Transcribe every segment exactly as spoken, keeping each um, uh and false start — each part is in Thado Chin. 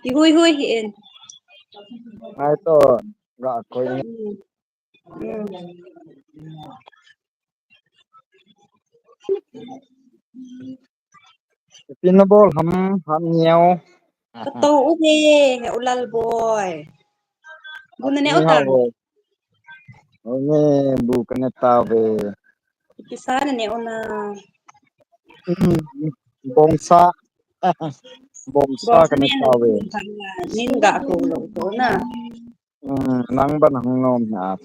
Ti hui hui hi in. Ai to, ga koi. Hmm. Hmm. Pin na bol ham, ham niau. Ka to u he, he u Lalboi. Bu na ne u ta. Ne bu ka ne ta ve. Kisa na ne u na. Bongsa. Bongsa ka ne ta ve. Nin ga ko lo to na. Nang ban hung nom na.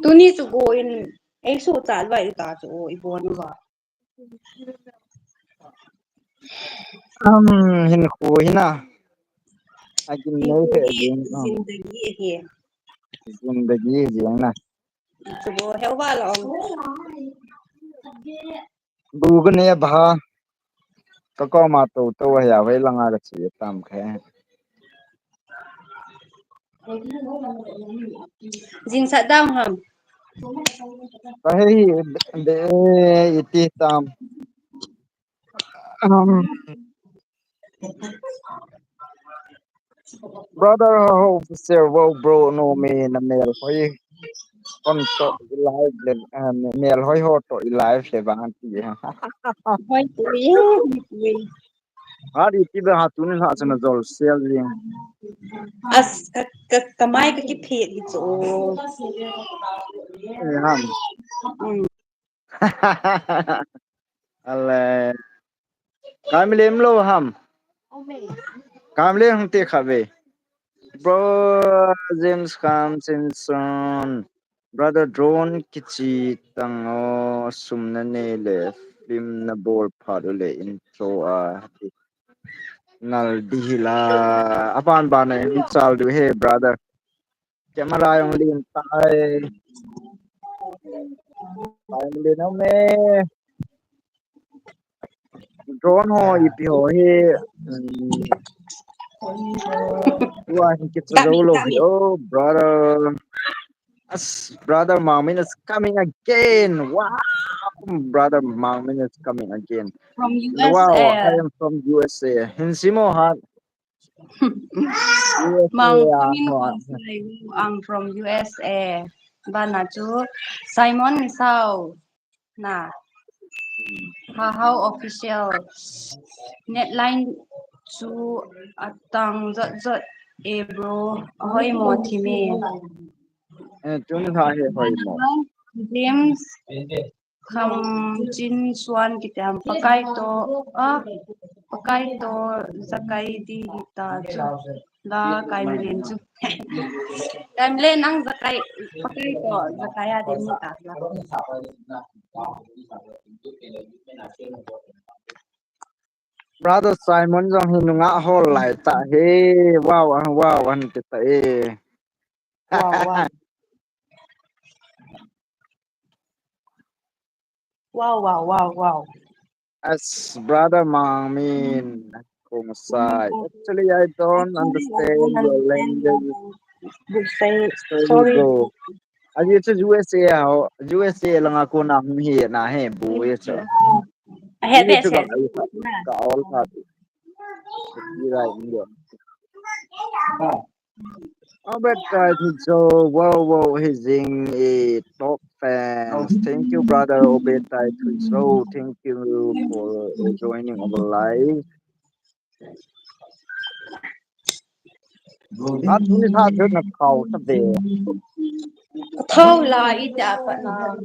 Tuni chu go in, ei su cha vai ta chu i bon va. Am, hin khu hina. A gin nei he jing. Zindagi he. Zindagi jing na. Chu bo he wa lo. Bu ka ne ba. Ka ko ma to to he ya, hoi langa ka chi tam khe. Jing sa dang ham. Ka he hi de iti tam. Um, brother, how official, wow, bro, no me na mel hoi. Kon to live le, mel hoi ho to live le bang ti. Hoi tu ye, hoi tu ye. Hari ti ba ha tuni ha chana jol sel ring. As ka ka ka mai ka ki phe di cho. Eh, ham. Mm. Ale. Kamilem lo ham. Kamilem hung te kha ve. Bro, James Kam Simpson. Brother Drone kichi tang o sum na ne le film na bol phat u le intro a nal di hi la aban ban na in chal du he brother. Camera jong len tai. Len na me. Drone ho ipi ho hi. Wa hi kicha zo lo hi. Oh brother. As brother Mangmin is coming again. Wow, brother Mangmin is coming again. From U S A. Wow, I am from U S A. Hin simo ha. Mang Kumin Konsai, I'm from U S A. Bana chu Simon Misao na. Ha how official. Net line chu atang jot jot e bro. Ahoi mo thime. Eh, tun ha he hoi mo. James Kham Chin Suan kiti ham, Pakai to, ah, Pakai to Zakai di ta chu. La Kaimlen chu. Kaimlen nang Zakai, Pakai to Zakai a di ni ta la. Brother Simon jong hi nunga hol lai ta he. Wow, ah, wow, an ti ta e. Wow, wow. Wow, wow, wow, wow. As brother Mangmin Konsai. Actually, I don't understand your language. Sorry, bro. Aji chu U S A ho, U S A langa kona hung hi na he bu ye chu. He be chu ka all ka. Right, yeah. Obet tai Thuicho, wow, wow, hi jing e top fans. Thank you, brother Obet tai Thuicho. Thank you for joining our live. At ni tha chu na thao ta ve. Thao la i ta pa na.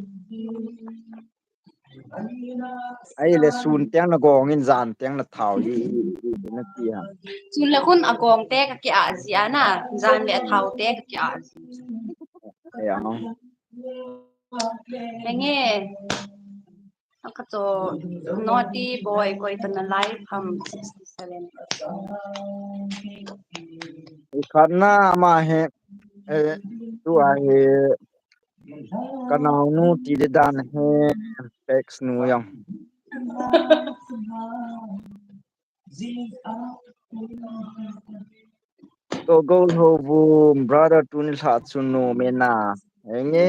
Ai le sun teng na gong in jan teng na thao i, i, i, i na ti ha. Sun le khun a gong te ka ki a ji a na, jan le a thao te ka ki a ji. Ya. Henge. Aka to naughty boy koi to na live ham sixty-seven. I khat na ama he, eh, tu a he, Ka naonu ti le dan he, text nu jong. To go ho bu brother tuni lha chu nom e na. Enge,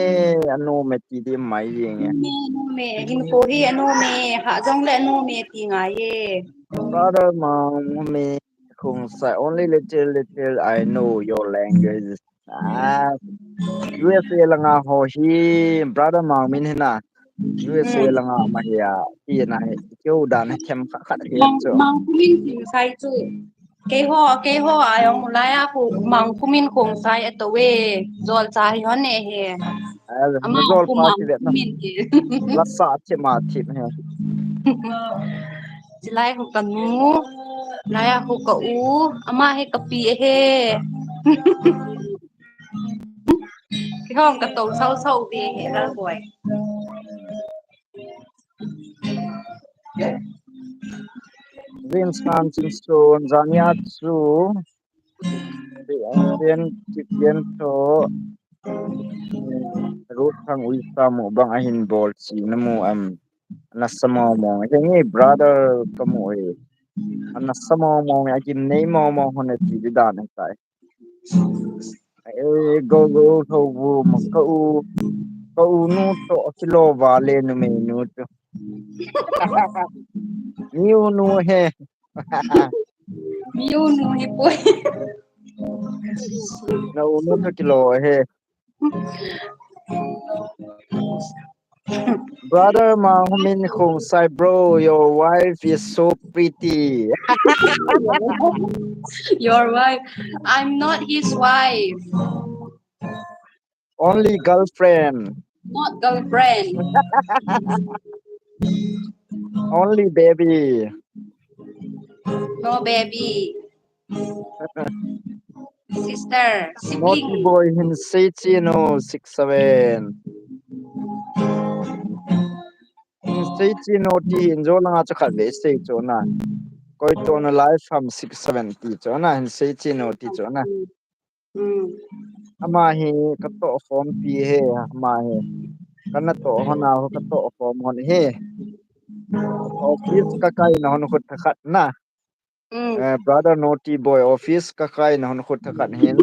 anom e ti di mai jeng e. Nom e, nom e, hin ko hi anom e, ha jong le anom e ti ngai e. Brother ma, nom e. Khongsai, only little, little I know your language. Ah, U S A langa ho hi, brother Mangmin hi na. U S A langa ma hi a, ti na hi, keu dan hi them khat khat hi chu. Mangmin Khongsai chu. Keiho, keiho, a jong lai a khu, Mangmin Khongsai a to ve, jol cha hi hon e he. Ama jol pa ki vet na. Lasa thi ma thi he. Chilai khu ka nu, lai a khu ka u, ama hi ka pi he. Kihong ka to sau sau ve he, lal boy. James Khan Chin Sun, Zania chu, Ren Kit Yen to, Ruth Thang Ui Sa mu bang ahin bol chi na mu am. Nasa mong mong. Henge brother ka mu e. Nasa mong mong. A gimnei mong mong hon e ti di dan e tai. E go go tho bu ma ka u. Ka u nu to kilo va le numei nu to. Miu nu he. Miu nu hi poi. Na u nu to kilo he. Brother Mangmin Khongsai, bro, your wife is so pretty. Your wife. I'm not his wife. Only girlfriend. Not girlfriend. Only baby. No baby. Sister, sibling. Naughty boy hin sei chi no six seven. Hin sei chi no ti hin jo langa cha khat ve sei chu na. Koi to na live ham six seven ti chu na hin sei chi no ti chu na. Ama hi ka to khom pi he ama hi. Kana to hon a ho ka to khom hon he. Office ka kai na hon khut khat na. Eh, brother Naughty Boy office ka kai na hon khut khat hin.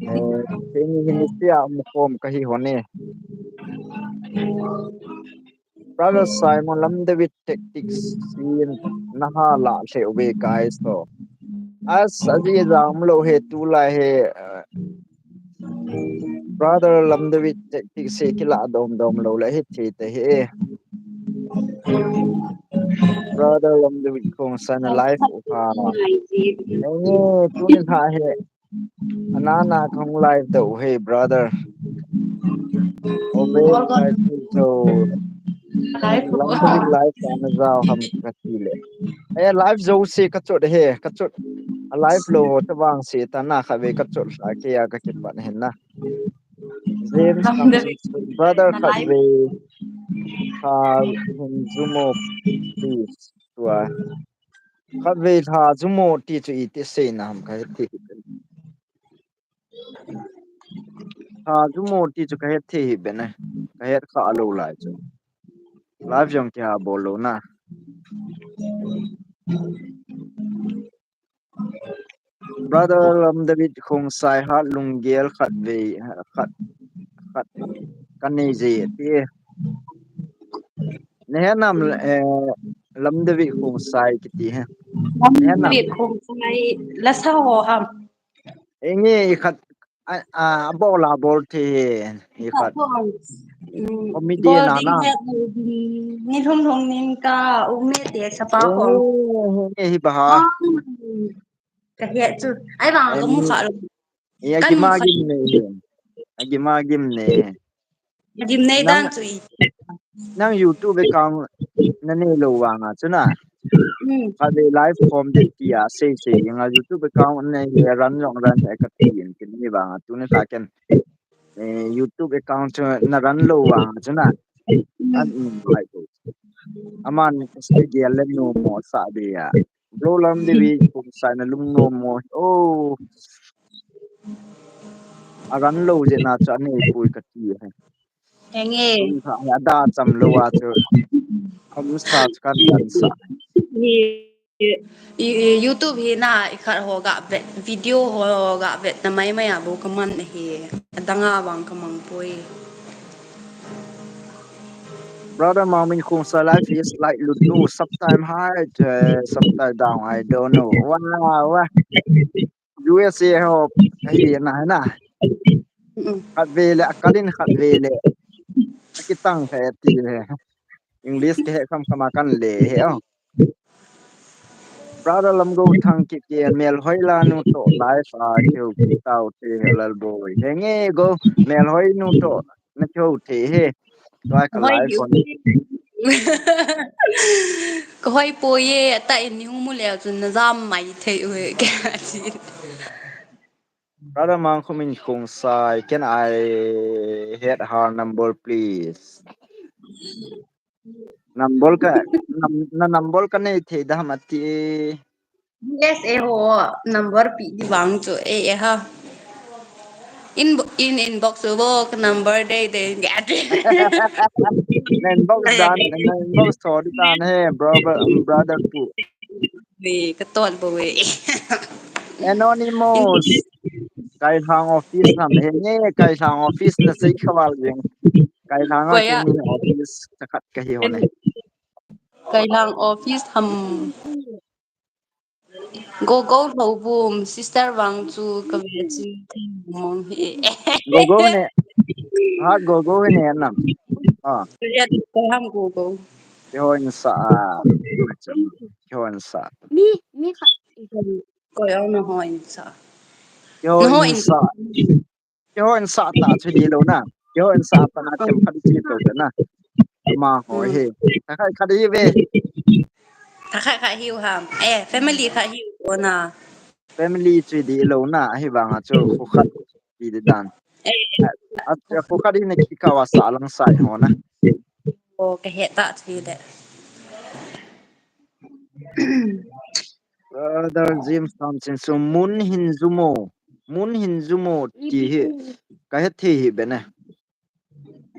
Eh, keni hin sia mu khom ka hi hon e. Brother Simon Lam David Tactics sin naha la lheh uve guys to. As aji jam lo he tu lai he. Brother Lam David Tactics se kila dom dom lo le he the te he. Brother Lam David Khongsai na live u ha. Eh, tu ni ha he. Anana kong live do he brother. Obe live do. Live Lam David live ana jao ham ka ti le. Eh, live jo se ka chot he ka chot. A live lo ho ta vang se ta na kha ve ka chot sa ke ya ka kit ban hen na. James brother khat ve. Kha hin jumo please. Tua. Khat ve tha jumo ti chu iti sei na ham ka he thei. Tha jumo ti chu ka he thei hi be na. Ka he kha lo lai chu. Live jong ki ha bol lo na. Brother Lam David Khongsai hat lunggel khat ve khat khat ka nei je ti. Nehe nam eh, Lam David Khongsai kiti he. Lam David Khongsai la sa ho ham. Enge i khat a a bol a bol the he i khat. Comedy na na. Ni lhum lhum nin ka u me te sa pa ho. Enge hi ba ha. Ka he chu. Ai vang ka mu kha lo. Ya gima gim ne. Agima gim ne. Gim nei dan chu i. Nang YouTube account na nei lo vanga chu na. Ka ve live form de ti a sei sei nga YouTube account nei le ran jong ran e ka ti in kin ni vanga tu ni ta ken. Eh, YouTube account chu na ran lo vanga chu na. An in lai ko. Aman studio le no mo sa de ya. Bro Lam David Khongsai na lung no mo. Oh. A ran lo je na cha nei pui ka ti he. Henge. Tun kha a da cham lo a chu. Kham sa chu kan dan sa. Hi, i, i, YouTube hi na i khat ho ga vet, video ho ga vet na mai mai a bu ka man hi. Adang a vang ka mang pui. Brother Mangmin Khungsai, life is like Lutnu, sometime high, uh, sometime down, I don't know. Wow, wow. U S A ho, hi na, hi na. Mm. Khat vele, akalin khat vele. Akitang kha ti le. English ke he kam kama kan le he, oh. Brother Lamgo Thangkipgen, Melhoi la nu to live a keu kitau te he lal boy. Henge go, Melhoi nu to na keu te he. Tua ka Hoi live diu. on. Ka hoi po ye, ata in ni mu le chun na jam mai thei u he ka ti. Brother Mangmin Khungsai, can I have her number, please? Number ka, num, na number ka nei thei da ma ti. U S A ho number pi di vang chu e e ha. In, in inbox u bo ka number dei dei ga ti. Na inbox dan, na inbox to di dan he, brother, um, brother pu. Ve ka ton bo ve. Anonymous. Kailhang office ham he ne, Kailhang office na sei kawal jeng. Kailhang Koi a? Office ka khat ka hi ho ne. Kailhang office ham. Go go Lhoubum, sister vang chu ka ve chu mong hi. Go go ne. Ha go go ne nam. Ah, Ka ham go go. ke ho in sa. Ke ho in sa. Mi, mi kha. Koi au na ho in sa. Ke ho Na ho in in sa. Ke ho in sa ta chu di lo na. Ke ho in sa ta na tem khat chi to na. Ma ho he. Ta khat khat hi ve. Tha kha kha hiu ham. Eh, family kha hiu o na. Family chu di lo na, hi vang a chu khu khat di di dan. Eh, A, a khu khat hi ne ki ka wa sa lang sai ho na. o ka he ta chu le. Brother James Thompson, so mun hin zumo. Mun hin zumo ti hi. Ka he thei hi be ne.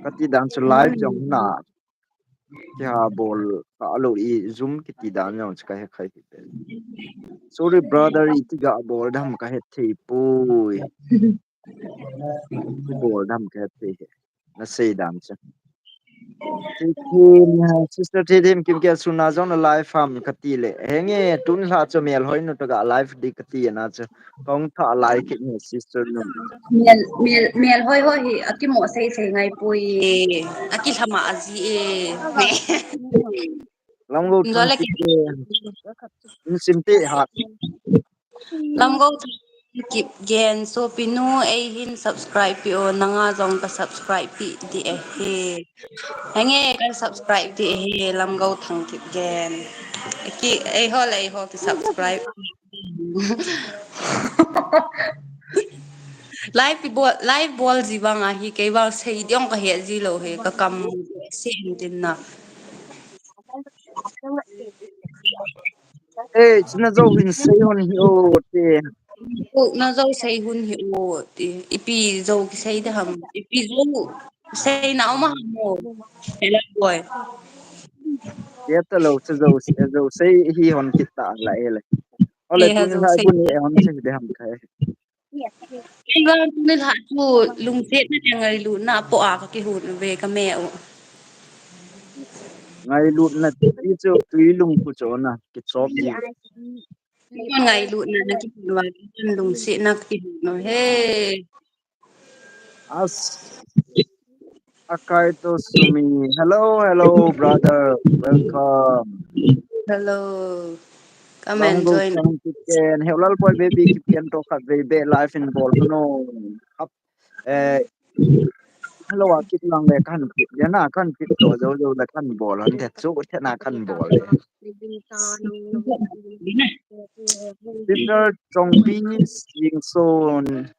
Ka ti dan chu live jong na. Ki ha bol ka lo i zum ki ti dan jong chu ka he khai hi be. Sorry brother, i ti ga bol dam ka he thei pui. Bol dam ka he thei hi. Na sei dan chu. Thei thei, sister thei thei kim ke suna jong na live ham ka ti le. Henge tun la chu Melhoi nu to ga live di ka ti na chu. Kong tha lai ki ni sister nu. Mel, mel, Melhoi ho hi, aki mo sei sei ngai pui. Aki lhama a ji e. Lam go Ndola thang ki ke. In sim te ha. Lamgo Thangkipgen, sopi nu, ei hin subscribe pi o, nanga jong ka subscribe pi di e he. Henge ka subscribe di e he, Lamgo Thangkipgen. Ki, ei ho le ei ho ki subscribe. Live bol, live bol ji vang a hi, kei vang sei diong ka he ji lo he, ka kam se in tin na. Eh, china jo hin sei hon hi o te. Na jo sei hun hi o ti. Ipi jo ki sei de ham. Ipi jo sei na oma ham o. Hello boy. Ya ta lo se jo, jo sei hi hon kit ta la ele. Ole Eh, ha tun jo la sei. Bu ni e hon sei de ham kai. Kei vang tuni la chu lungset na ngailut na po a ka kihun ve ka me o. Ngailut na ti chu tui lung ku cho na ki chop ji. Ngailut na na kihun va lungset na kihun no he. As Akai to Sumi. Hello, hello, brother. Welcome. Hello. Come Lam and go join. Thangkipgen. Hello, lal boy baby Kipgen to khat ve be live in bol no. Hap. Eh, hello, a kit lang le kan kit. Ya na kan kit to jo jo le kan bol han te chu te na kan bol le. Sister Chongpi Singson.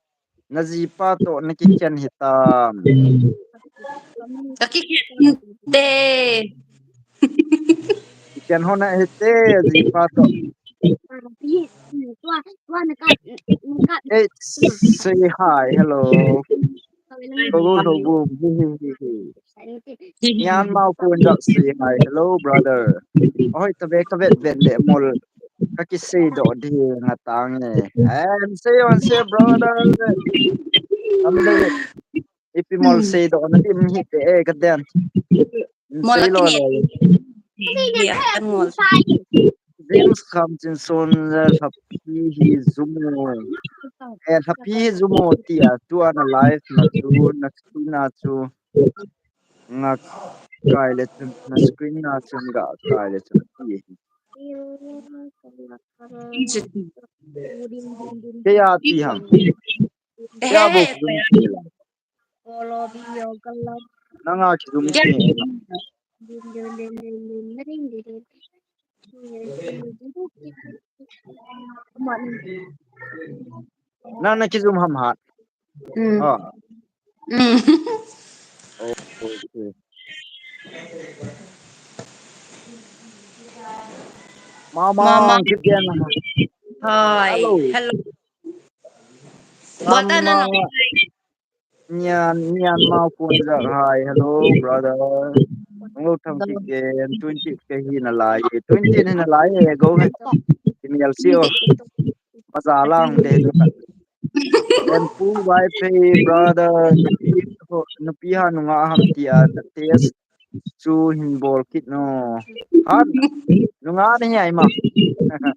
Na jipa to na kikhen hitam. Ka kikhen te. Kikhen hona hite jipa to. Hey, say hi, hello. Hello, hello, boom. Hey, hey, hey, hey. Myanmar ko nda say hi, hello, brother. Oi, ta ve ka vet vet le mol. Ka kisei do di nga tang e. And say on say, brother. Am le. Ipi mol sei do na di mi te e ka den. Mola sei lo kine. Lo. Hi, hi, kan ngol. James Khamchinson, eh, Lhapi hi jumo. Eh, Lhapi hi jumo tia, tua na live na chu, na screen na chu. Nga kai le chun, na screen na chun ga kai le chun ti hi. Kei a ti ham. Kei a bo ki zoom ti la. Nanga ki zoom ti. Nana ki zoom ham hat. Hmm. Oh. Hmm. Okay. Mama, Mama. Keep going. Hi. Hello. Hello. What an Mama. Nian, Nian Mao Kun Zak, hi, hello, brother. Ngo thang ki ken, twenty ke hi na lai, twenty hi na lai, eh, go he. Kimial si o. Maza lang de. Len Pu Vaiphei, brother, nupi ho, nupi ha nunga ham tia, na test chu hin bol kit no. Han, nunga ni ai ma.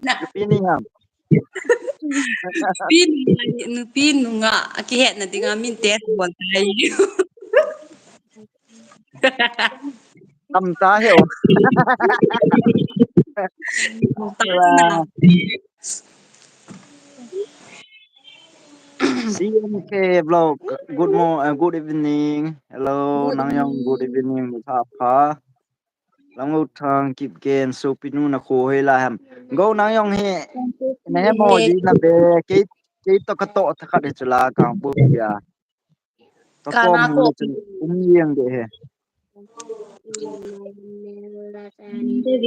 Nupi ni ham. Nupi nunga, nupi nunga, akihetna dinga min test bol tai. Tam ta he o. Tam ta na. C M K vlog, good mo-, uh, good evening. Hello, good Nang Yong, good evening. Evening, pha pha. Lam Go Thang, Kipgen, sopinu na kho hoi la ham. Go Nang Yong he, na he mo di na be, kei, kei to ka to tha khat he chula kang pu ya. To ka na ko mu ko. Chun um yeng de he.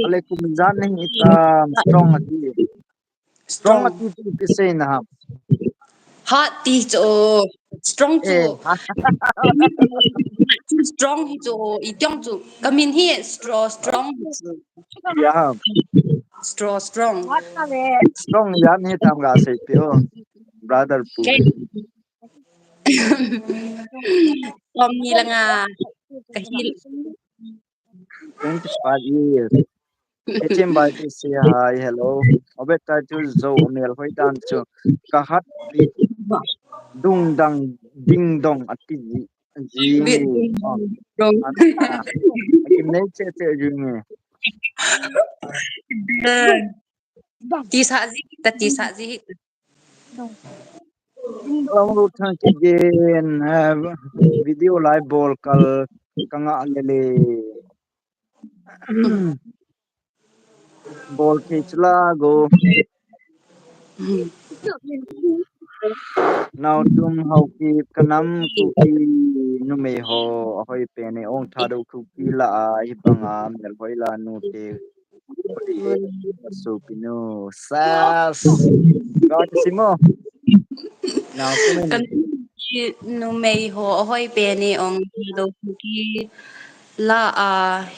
Ale kum jan ni itam strong ati. Strong. Strong ati ti, ti sei na ham. Hot ti chu, strong chu. Eh, hot. Strong hi chu, i tiang chu. Ka min hi straw, strong hi chu. Ya ham. Straw, strong. Strong yan hi tam ga sei pi o. Brother Pu. Okay. Om ni la nga. Ka hil. Twenty-five years. Kichin bai ti si hi, hello. Obet tai tu zo mel hoi dan chu. Ka hat pi dung dang ding dong ati ji. Ji ni. Bit ding dong. Akim nei che che ji ni. Ti sa ji, ta ti sa ji. Long road thang ki gen, eh, video live bol kal ka nga lele. Bol ki chla go. Nau tum hau ki kanam ku ki numei ho, ahoi pe ne ong tha do ku ki la a, hi banga mel hoi la nu te. Sopinu. Sas. Ka simo. Now, comment. Kan numei ho, hoi pe ni ong do ki la a,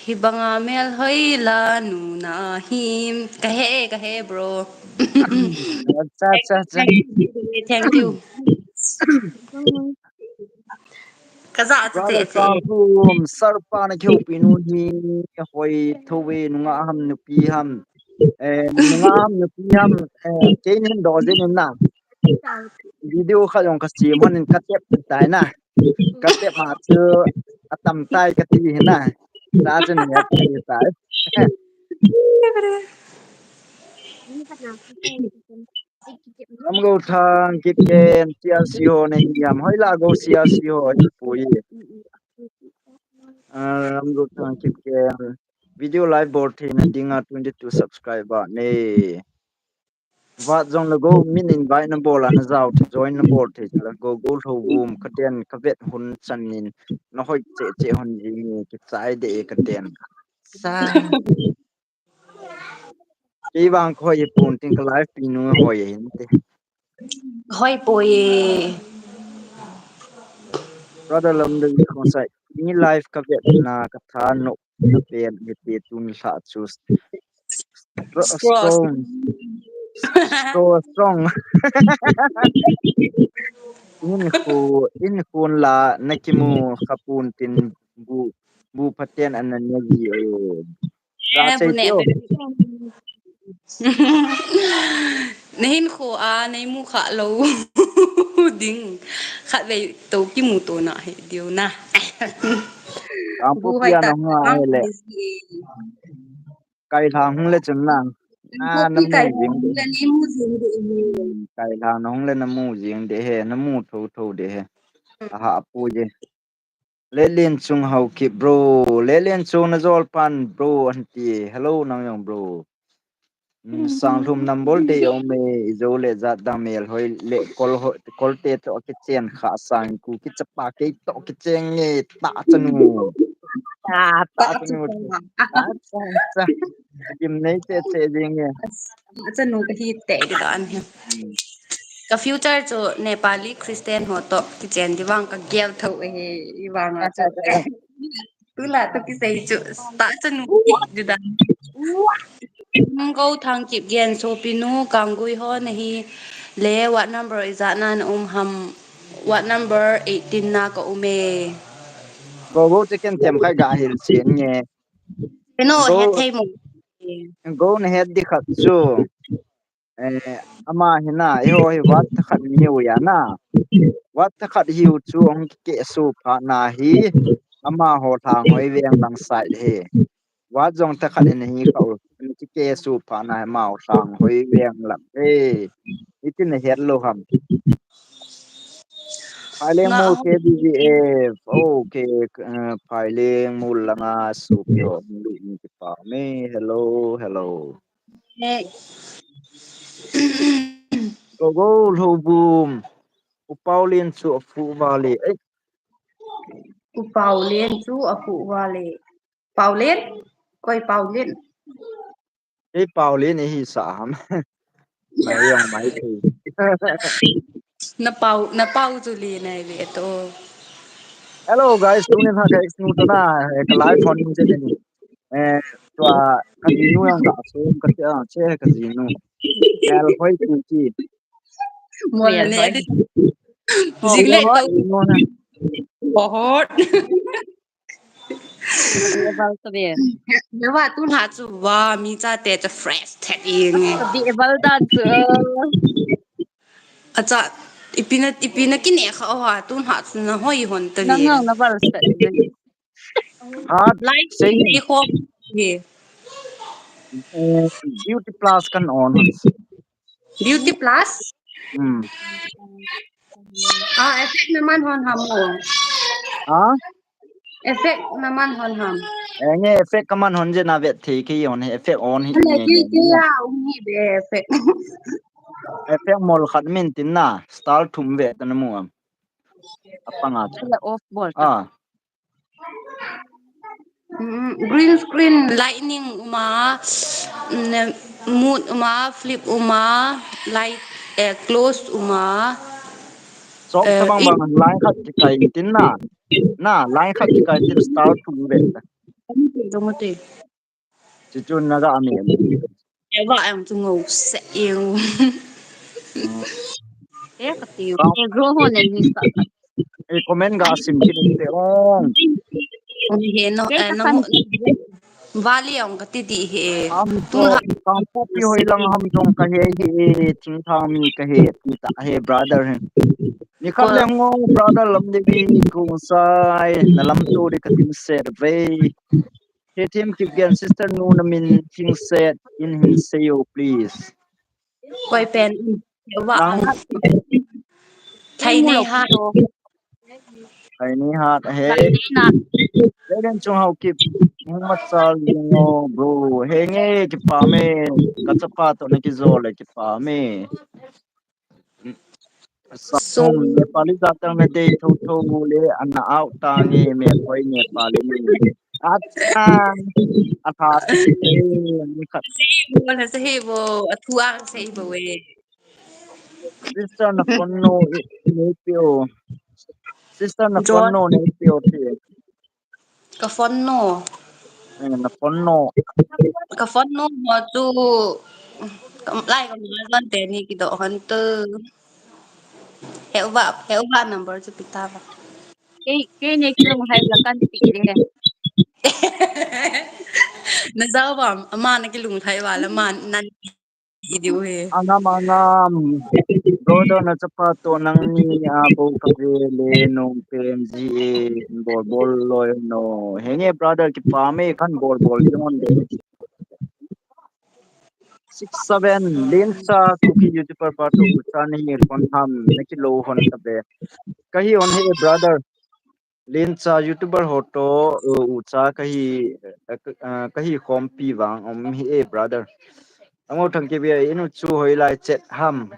hi banga mel hoi la nu na him. Ka he, ka he, bro. Cha, cha, cha. Thank you. Thank you. Ka za chu brother che che. Sahum, Sarpa na kihoupi nu hi hoi tho ve, nunga ham nupi ham. Eh, nunga ham nupi ham, eh, kei nin do jin in na. Video khat jong ka sem hon in ka tep tai na. Ka tep ma chu atam tai ka ti hin na. Ta chu ni ati tai. Lam Go Thang, Kipgen, C R C ho nei hiam, hoi la go C R C ho, hoi pui. Ah, Lam Go Thang, Kipgen. Video live bol theina dinga twenty-two subscriber nei. Vat jong le go min invite na bol a na jao, join na bol thei la go go lho gum ka ten ka vet hun chan nin na hoi che che hon ji ni ki chai de e ka ten. Sa. Kei vang ko ye pun tin ka live pi nu hoi hin te. Hoi poi. Brother Lam de ko sai. Ni live ka vet na ka tha no ka pen ni te tun la chu. Stro-, strong. Stro-, strong. In khu, in khun la na kimu ka pun tin bu. Bu Phaten Ananya ji o. Ga chei teo. Nahin kho a, neimu kha lou ding. Khatvei tou kimu to na he diu na. Kangpokpi a nahung a hile. Kailhang hung le chun na. Kailhang nahung le namu jing de he, namu thotho de he. Aha, apu je. Letlenchung Haokip bro, Letlenchung na jol pan bro, anti. Hello, nang jong bro. Sanglhum nambol te jong me, ijo le jat dang melhoi le kol ho, kol te to kichen kha sang ku kichapa ke to kichen nge ta chanu. Ta, ta chanu. Ta cha cha. Kim nei che che jing nge. Ta chanu kahi te di dan he. Ka future chu Nepali Christian ho to kichen di vang kagel tho e, i vang a chu. Tula to kisei chu ta chanu di dan. Nang go Thangkip gen sopinu Kanggui ho nahi le, what number ijat na na um ham, what number eighteen na ka um e. Go go chicken tem khai ga hil chin nge. Eno go, het thei mo. Go na het di khat chu. Eh, ama hi na, eiho hi wat thakhat niu ya na. Wat thakhat hiu chu ong kike su pha na hi. Amaho Lhanghoi veng lang side hi. Wat jong thakhat in hi kau. Kike su pha na hi amaho Lhanghoi veng lang hi. Iti na het lou ham. Phaileng Mol K B V F. Okay, uh, Phaileng Mol langa su pio. Kipa me. Hello, hello. Go go Lhoubum. U Paulin chu afu vale. Eh. U Paulin chu afu vale. Paulin? Koi Paulin? Ei Paulin hi sa ham. Mai yang mai thei. Na pau, na pau chu li nai ve to. Hello guys, tunin ha ka ex nu ta na, eh, ka live phone ning che ni. Eh, tua ka ji nu yang ga so ka che, ah, che ka ji nu. Mel hoi tu chi. Mol ne. Jing le to. Ohot. Eval to be. Ne wa tun ha chu wa mi cha te cha fresh thet ing. Di eval dan chu. Acha, ipina, ipina kine kha o ha, tun ha chu na hoi hon ta ni. Nang na bal sa. Ha, like sei ni. Ko hi. Eh, Beauty Plus kan on hon. Beauty Plus? Hmm. Ah, effect naman hon ham o. Ha? Effect naman hon ham. Eh, nge effect kaman hon je na vet thei ki on effect on hi. Nge ki ki ya um hi be effect. Effect mol khat min tin na star thum ve ta na mu am. Apanga. Ala off bol ta. Ah. Mm, green screen, lightning uma, mm, mute uma, flip uma, light, eh, close uma. Sok eh, tabang bang line khat kikai tin na. Na, line khat kikai tin star thum ve. Dong mati. Chuchun na ga mi. Eva ang chu ngou se ing. Eh, ka ti. Eh, gro ho ne ni sa. Eh, comment ga sim ki te ong. Ong he no, eh, no. Vali ong ka ti di he. Am to, Kangpokpi hoi lang ham jong ka he he, Thingthang mi ka he, ti ta he, brother he. Ni khat le ngo, brother Lamdevi, ko sai, na lam to di ka tin set ve. He team keep gen sister nu na min thing set in hin sei o please. Koi pen in. Wa. Thai ni ha. Thai ni ha he. Thai ni ha. Lelen chung hau kip. Muhammad Sal ngo bro. He nge kipa me. Ka chapa to na kijo le kipa me. Sum Nepali jat tang na dei tho tho mu le ana out ta nge me koi Nepali ni. Acha. Atha. Ni khat. Sei bo, na sei bo. Athu a sei bo we. Sister na phone no nei pio. Sister na phone no nei pio ti. Ka phone no. Eh, na phone no. Ka phone no ho chu, ka lai ka ma lon te ni kidoh hon tu. He uva, he uva number chu pi ta va. Kei, kei ni kilung hai la kan pi de. Najao uvam, ama nakilungthai uva le ama nan i diu he. Angam, angam. Brother, nachapa toh nangni a bou kave le nung pen ji e, bol bol loi no. Henge brother, kipah e, kan bol bol ding un de. Six seven, Lencha Kuki YouTuber pa toh ucha nahi hon ham, nakilou hon tabe. Kahi hon he brother. Lencha YouTuber ho toh, uh, ucha kahi, uh, ka- uh, kahi khompi vang um hi e brother. Lamgou Thangkip a inu chu hoilai chet ham.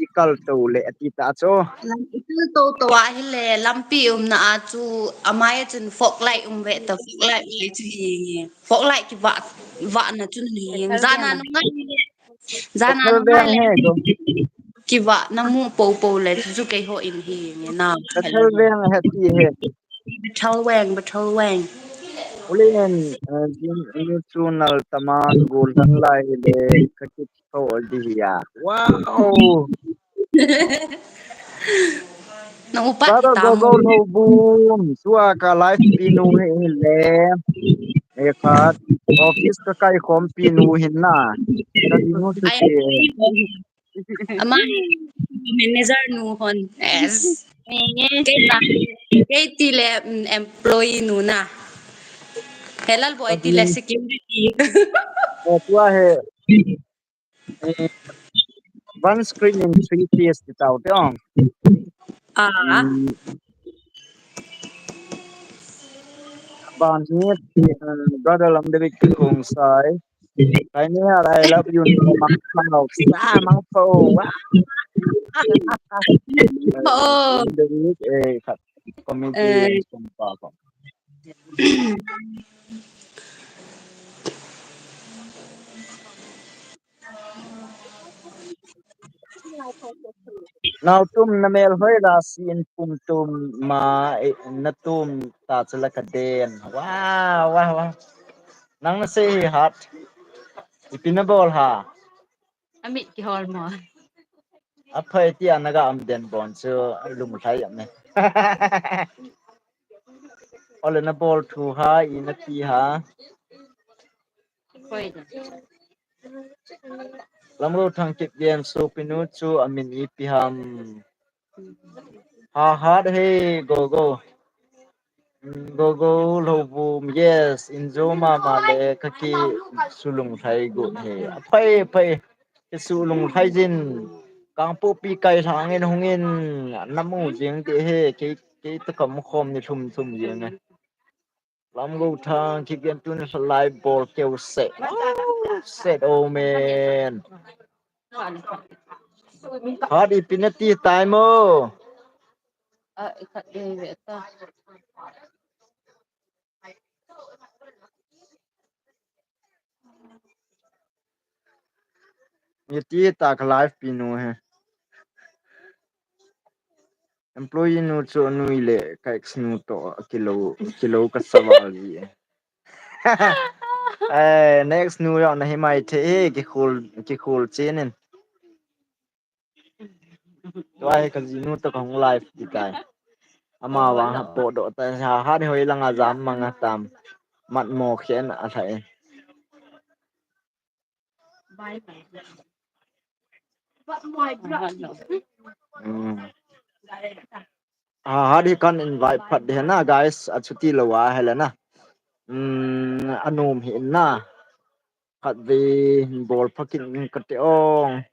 I kal to le ati ta chu. Lam i kal to to a hile lampi umna a chu amai chun fog light um ve ta, fog light le chu hi nge. Fog light kivah, vahna chun hi nge. Jana nunga hi nge. Jana Kathal nunga veng le he ko. Kivah na mu po po le chu keiho in hi nge na. Kathal veng he ti he. Bathal veng, bathal veng. Ulen, uh, jin inu chu nal tama gol dan lai le kakit ko di ya. Wow. Na upat Brother tam. Gogo Lhoubum, tua ka live pi nu hi le. E khat, office ka kai khompi nu hin na. Ka di nu chu Ai, ti. Ama manager nu hon. Yes. Kei na. Kei ti le, mm, employee nu na. Helal boy ti le security. E tua he. Eh, one screen in three Ps ti tau te ong. Ah. Mm. Ban hi, eh, brother Lam David Kikung sai. Kai ni ha, I love you ni ma ma sa ma po. Oh. Lam David, eh, khat comedy Eh. Sung pa ko. Naotum na mel hoi la si in pum tum ma, eh, na tum ta chu la ka den. Wow, wow, wow. Nang na sei hi hat. Ipi na bol ha. Amit kihol mo. Aphai ti a na ga am den bon chu lunglhai am e. Ole na bol thu ha, i na ti ha. Koi da. Lamgou Thangkip Gen sopinu chu amin ipi ham. Ha hat he Gogo. Mm, Gogo Lhoubum, yes, in jo mama le ka kisulunglhai got he. Aphai, aphai. Kisulunglhai jin. Kangpokpi kai lhang in hung in na mu jing ti he. Kei, kei ta kam khom ni thum thum jing e. Lamgou Thangkip Gen tuni live bol keu se. Oh, set, oh man. Hat ipi na ti tai mo. Ah, ikat dei ve ta. Ni ti ta ka live pi nu he. Employee nu chu nui le ka ex nu to kilo, kilo ka saval ji. Eh, next nu yo na hi mai the, eh, kikhul, kikhul chinin. Tua hi ka jinu to ka hung live ti tai. Ama wa ha po do ta ha ha ni hoi langa jam manga tam. Mat mo khen a thai. Mm. Ah, ha di kan invite phat de na guys, a chuti lo wa helena. Mm, anum hi na. Khat ve bol phakin ka te ong.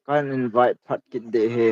Kan invite phat kit de he.